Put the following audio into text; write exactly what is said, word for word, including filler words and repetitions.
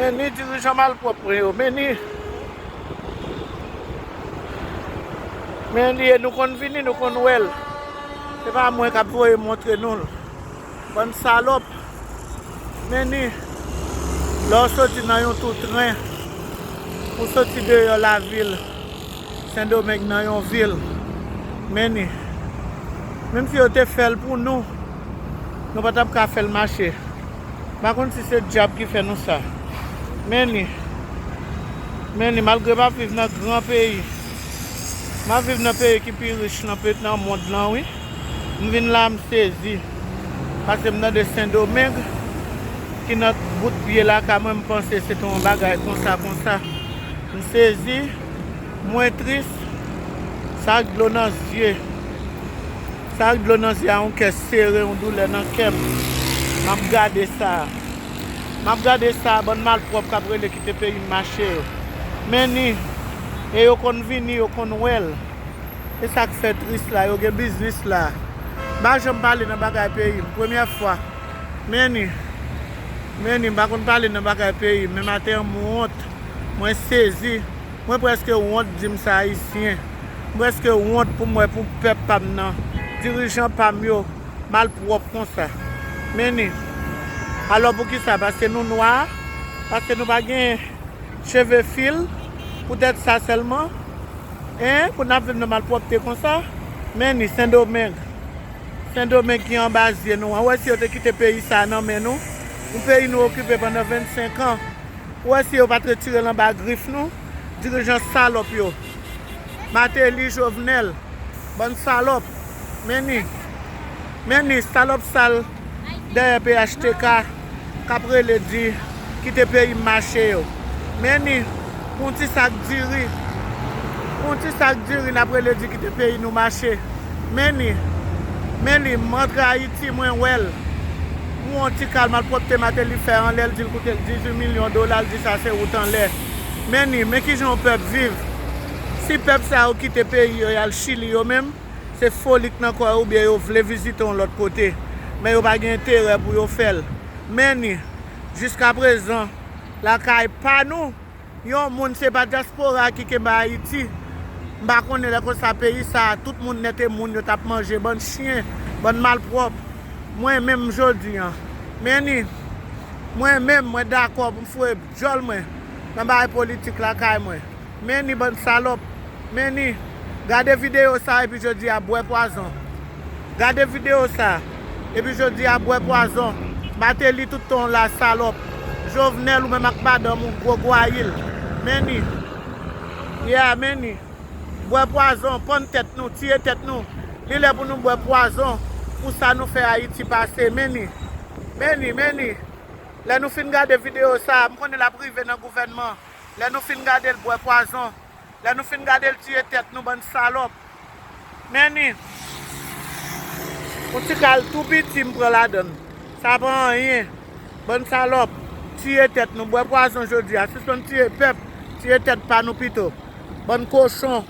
Men ni dirijan malpwòp mwen yo, men ni. Men li ye, nou konn vini, nou konn wè l. Se pa mwen k ap voye montre nou l. Bann salòp. Men ni. Lè w soti nan yon tou tren, ou soti deyò lavil, Sendomeng nan yon vil. Men ni. Menm si yo te fè l pou nou, nou pa t ap ka fè l mache. M pa konn si se dyab ki fè nou sa. Men ni. Men ni, malgre m ap viv nan gran peyi, m ap viv nan peyi ki pi rich nan pe-, nan mond lan, wi. M vin la, m sezi. Paske m tande Sendomeng, ki nan bout pye lakay mwen, m panse se te yon bagay konsa, konsa. M sezi, mwen tris, sa ak dlo nan zye. Sa ak dlo nan zye a, yon kè sere, yon doulè nan kè m. M ap gade sa. M ap gade sa, bann malpwòp k ap rele kite peyi m mache yo. Men ni, e yo konn vini, yo konn wè l. E sa k fè tris la, yo gen biznis la. M pa janm pale nan bagay peyi m, premyè fwa. Men ni, men ni, m pa konn pale nan bagay peyi m, men maten an m wont, mwen sezi. Mwen prèske wont di m se ayisyen. M prèske wont pou m wè pou pèp pa m nan, dirijan pa m yo, malpwòp konsa. Men ni. Alò poukisa? Paske nou nwa? Paske nou pa gen cheve fil? Poutèt sa sèlman? En? Pou n ap viv nan malpwòpte konsa? Men ni, Sendomeng. Sendomeng ki anba zye nou an. Ou wè si yo te kite peyi sa a nan men nou? Yon peyi nou okipe pandan vennsenk an. Ou wè si yo pa t retire l anba grif nou? Dirijan salòp yo. Mateli, Jovenel, bann salòp. Men ni. Men ni, salòp sal dèyè P H T K k ap rele di kite peyi m mache yo. Men ni, pou yon ti sak diri. Pou yon ti sak diri, n ap rele di kite peyi nou mache. Men ni, men ni, m antre Ayiti, mwen wè l. M wè yon ti kal malpwòpte Mateli fè anlè l, di l koute l dizuit milyon dola, l di sa se wout anlè. Men ni, men kijan yon pèp viv. Si pèp sa yo kite peyi yo, y al Chili yo menm, se foli k nan kò yo oubyen yo vle vizite yon lòt kote. Men yo pa gen enterè pou yo fè l. Men ni, jiskaprezan, lakay pa nou, yon moun, se pa dyaspora ki kenbe Ayiti. M pa konnen lè konsa peyi sa a, tout moun nèt e moun yo t ap manje, bann chen, bann malpwòp. Mwen menm jodi an, men ni, mwen menm, mwen dakò pou m foure djòl mwen nan bagay politik lakay mwen. Men ni, bann salòp. Men ni, gade videyo sa a epi jodi a bwè pwazon. Gade videyo sa a epi jodi a bwè pwazon. Mateli tout tan w la, salòp. Jovenel, ou menm ak madanm ou, gwo gwayil. Men ni. Yeah, men ni. Bwè pwazon, pann tèt nou, tiye tèt nou. Li lè pou nou bwè pwazon pou sa nou fè Ayiti pase. Men ni. Men ni, men ni. Lè nou fin gade videyo sa a, m konnen l ap rive nan gouvènman. Lè nou fin gade l bwè pwazon, lè nou fin gade l tiye tèt nou, bann salòp. Men ni, yon ti kal tou piti m pran ladan l. Sa pa anyen. Bann salòp, tiye tèt nou, bwè pwazon jodi a. Sispann tiye pèp, tiye tèt pa nou pito. Bann kochon.